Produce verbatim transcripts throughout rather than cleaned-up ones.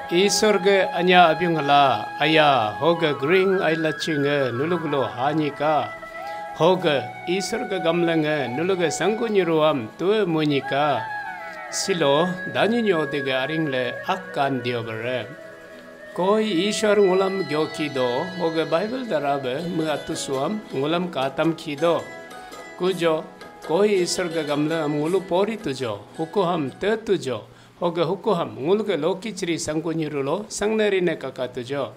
Isor ge anya abiung la aya hoge gring ai lachinge nulugulo hanyika. Hoge Isor ge gamlenge nuluge sanggu nyiruam tue munyika. Silo danyu nyodege aringle akan diobere. Koi Isor ngulam gyoki do, hoge Bible darabe me atusuam ngulam katam kido. Kujo, koi Isor ge gamle am ngulu pori tujo, hukuham te tujo, hoge hukuham ngulge loki chiri sangku nyirulo sangneri ne kaka tujo.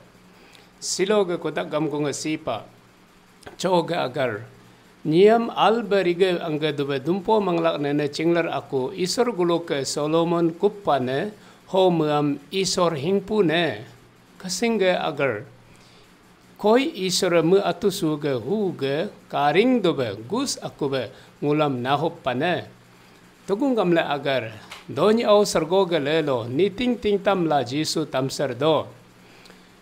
Silo ge kotak gamkunge sipa. Choge agar. Niam albe rige angge dube dumpo manglak nene chinglar aku Isor guluke Solomon kuppa ne ho meam Isor hingpu ne. Kasingge agar. Koi Isor me atusu ge hu ge karing dube gus aku be ngulam nahup pane. Tugung gamle agar. Doni au sergo ge lelo niting tingtam la Jisu tamsar do.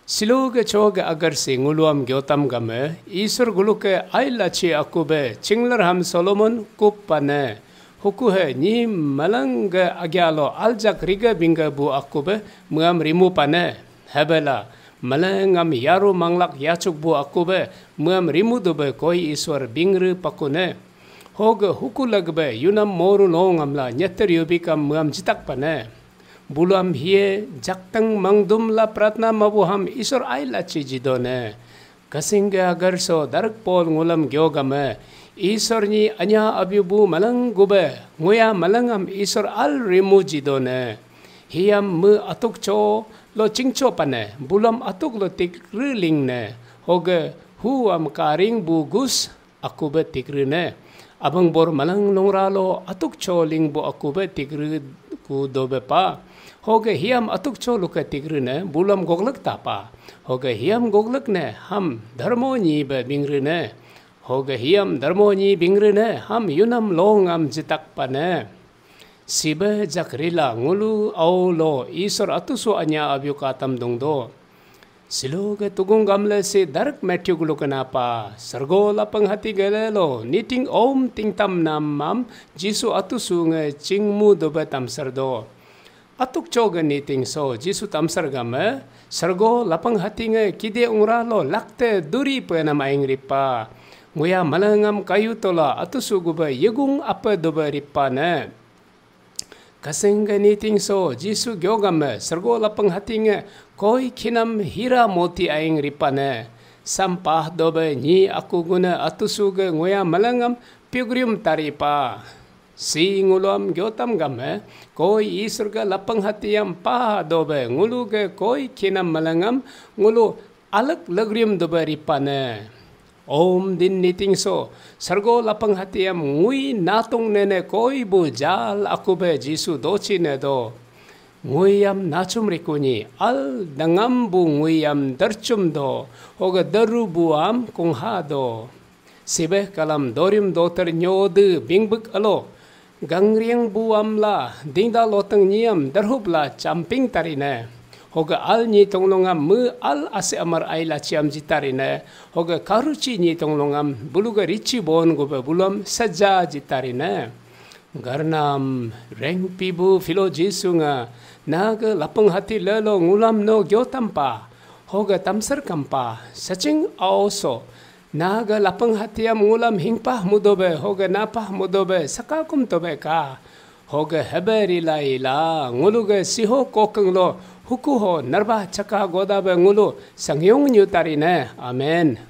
Silo ge cho ge agar si nguluam gyotam game, Isor guluke ai lachi aku be chinglar ham Solomon kup pane. Huku he nyi malang ge agyalo aljak riga bingga bu aku be muam rimu pane. Hebela, malang am yaru manglak yachuk bu aku be muam rimu du be koi Isor bingre pakune. Hoge huku lag be yunam moru long amla nyeter yubikam muam jitak pane. Buluam hie jaktang mangdum la pratna mabu ham Isor ai lachi jidone. Kasingge agar so darak Paul ngulam gyogame. Isor ni anya abiu bu malang gube. Nguya malang am Isor al rimu jidone. Hiam me atuk cho lo chingcho pane. Buluam atuk lo tik riling ne. Hoge hu am karing bu gus. Aku be tikri ne. Abang bor malang longra lo atuk cho ling bo aku be tikri ku dobe pa. Hoge hiam atuk cho luke tikri ne bulam goglek tapa. Hoge hiam goglek ne ham dharmo nyi be bingri ne. Hoge hiam dharmo nyi bingri ne ham yunam long am jitak pa ne. Sibe jakrila ngulu au lo Isor atusu anya abiu katam dongdo. Silo ge tugung gamle si darak Matthew gulu kenapa. Sergo lapang hati gele lo niting om tingtam nam mam Jisu atusu nge chingmu dobe tamsar do. Atuk cho ge niting so Jisu tamsar game sergo lapang hati nge kide ungra lo lakte duri pe nam aing ripa. Nguya malangam kayu tola atusu gube yegung apa dobe ripa ne. Kaseng ge niting so Jisu gyogame sergo lapang hati nge koi khinam hira moti aing ripane. Sampah dobe nyi aku guna atusu ge nguya malangam piugrium taripa. Si nguluam gyotam game koi Isor ge lapang hatiam pah dobe ngulu ge koi khinam malangam ngulu alak lagrium dobe ripane. Om din niting so sergo lapang hatiam ngui natung nene koi bu jal aku be Jisu dochi ne do. Nguiam nachum rikunyi al dangam bu nguiam darchum do hoga daru buam kungha do. Sibeh kalam dorim doter nyode bingbek alo. Gangriang buam la dingda loteng nyiam darhup la champing tarine. Hoga al nyi tonglongam me al ase amar ai la chiam jitarine. Hoga karuchi nyi tonglongam buluga richi bon gobe bulam saja jitarine. Garnam rengpi bu filo Jisu nga naga lapang hati lelo ngulam no gyotampa. Hoga tamsar kampa saching aoso. Naga lapang hatiam ngulam hingpah mudobe hoga napah mudobe sakakum tobe ka. Hoga hebe rilai la nguluge siho kokeng lo huku ho narba chaka godabe ngulu sangyong nyu tarine. Amen.